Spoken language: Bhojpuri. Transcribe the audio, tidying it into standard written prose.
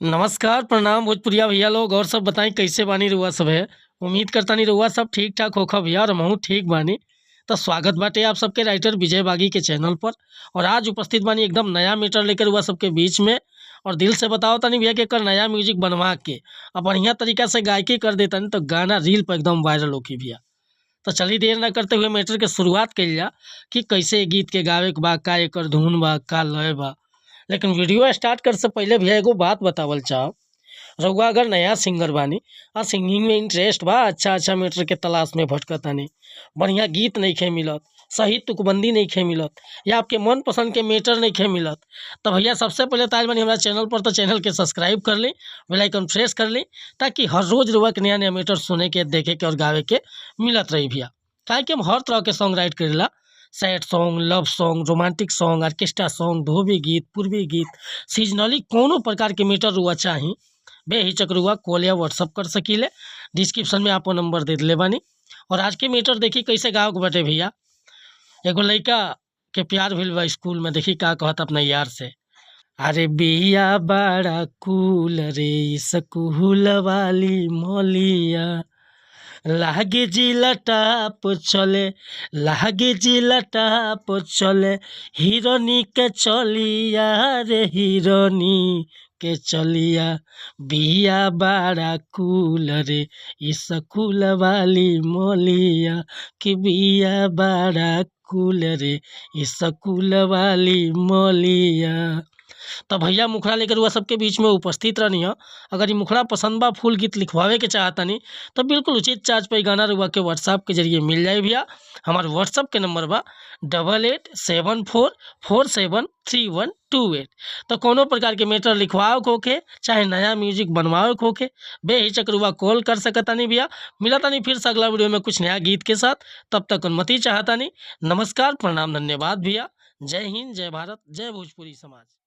नमस्कार, प्रणाम भोजपुरिया भैया लोग। और सब बताई कैसे बानी रउआ सब है। उम्मीद करतानी रउआ सब ठीक ठाक होखब भैया और हमहू ठीक बानी। तो स्वागत बाटे आप सबके राइटर विजय बागी के चैनल पर। और आज उपस्थित बानी एकदम नया मीटर लेकर रउआ सबके बीच में। और दिल से बताओ तनी भैया कि एकर नया म्यूजिक बनवा के और बढ़िया तरीका से गायकी कर देतानी तो गाना रील पर एकदम वायरल होखी भैया। तो चलिए देर ना करते हुए मैटर के शुरुआत कइल जा कि कैसे गीत के गावे के बा, का एकर धुन बा, का लय बा। लेकिन वीडियो स्टार्ट करे से पहले भैया एगो बात बतावल चाहब। रउआ अगर नया सिंगर बानी आ सिंगिंग में इंटरेस्ट बा, अच्छा अच्छा मैटर के तलाश में भटकतानी, बढ़िया गीत नइखे मिलत, सही तुकबंदी नइखे मिलत या आपके मनपसंद के मैटर नइखे मिलत, तो भैया सबसे पहले तो आइल बानी हमरा चैनल पर तो चैनल के सब्सक्राइब कर ली, बेल आइकन प्रेस कर ली, ताकि हर रोज़ रउआ के नया नया मैटर सुने के, देखे के और गावे के मिलत रही भैया। काहे कि हम हर तरह के सॉन्ग राइट करेला, sad song, love song, romantic song, orchestra song, धोबी गीत, पूर्वी गीत, सीजनली कोनो प्रकार के मैटर रुआ चाही बेहिचक रुआ कॉल या व्हाट्सअप कर सकीले। डिस्क्रिप्शन में आपको नंबर दे दिले बानी। और आज के मैटर देखी कैसे गाँव के बटे भैया। एगो लइका के प्यार भइल बा स्कूल में, देखी का कहत अपना यार से। अरे बिया बड़ा कूल रे स्कूल वाली मलिया, लागे जिला टाप चले, लागे जिला टाप चले, हिरनी के चलिया रे हिरनी के चलिया, बिया बड़ा कूल रे स्कूल वाली मलिया, कि बिया बड़ा कूल रे स्कूल वाली मलिया। तो भैया मुखड़ा लेकर हुआ सबके बीच में उपस्थित रहनी है। अगर ये मुखड़ा पसंद बा, फुल गीत लिखवावे के चाहतानी तो बिल्कुल उचित चार्ज पर गाना रुआ के व्हाट्सएप के जरिए मिल जाए भैया। हमारे व्हाट्सएप के नंबर बा 8874473128। तो कोनो प्रकार के मैटर लिखवाओ के होखे, चाहे नया म्यूजिक बनवाओ के होखे, बेहिचक रुआ कॉल कर सकतानी भैया। मिलतानी फिर से अगला वीडियो में कुछ नया गीत के साथ। तब तक अनुमति चाहतानी। नमस्कार, प्रणाम, धन्यवाद भैया। जय हिंद, जय भारत, जय भोजपुरी समाज।